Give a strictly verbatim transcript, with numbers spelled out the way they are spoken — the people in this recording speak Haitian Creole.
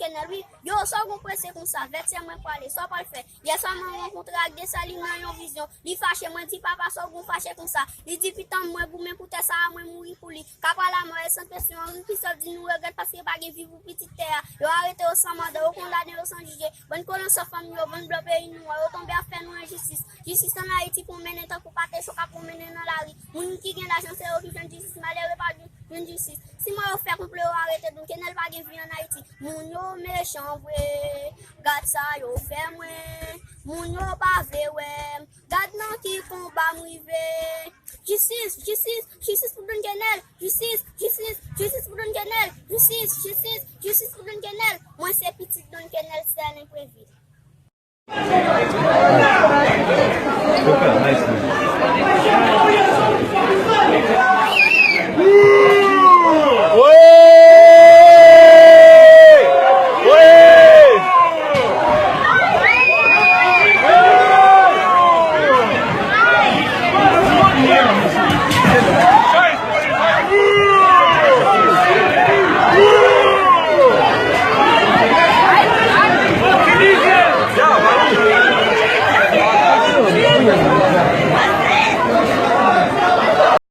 Kenèl, wi. Yo, sa w gon prese konsa? Vètyè mwen prale, sa w pral fè? Yè swa mwen rankontre ak Desalin nan yon vizyon. Li fache, mwen di, "Papa, sa w gon fache konsa?" Li di, "Pitan m, mwen goumen pou tè sa a, mwen mouri pou li." Kapral Amò e Sent Pèsyon, Anri Kristòf di nou regrèt paske pa gen vi pou pitit tè a. Yo arete yo san manda, yo kondane yo san jije. Bann kolon san fanmi yo, bann blan peyi nou an, yo tonbe ap fè nou enjistis. Jistis ann Ayiti pwonmennen tankou pate cho k ap pwonmennen nan lari. Moun ki gen lajan, se yo ki jwenn jistis, malere pa jwenn jistis. Si mò yo fè konplo, yo arete Don Kenèl, pa gen vi ann Ayiti. Moun yo mechan vre, gad sa yo fè mwen. Moun yo pa vle wè m, gad nan ki konba m rive. Jistis, jistis, jistis pou Don Kenèl. Jistis, jistis, jistis pou Don Kenèl. Jistis, jistis, jistis pou Don Kenèl. Mwen se pitit Don Kenèl, sèl enprevi.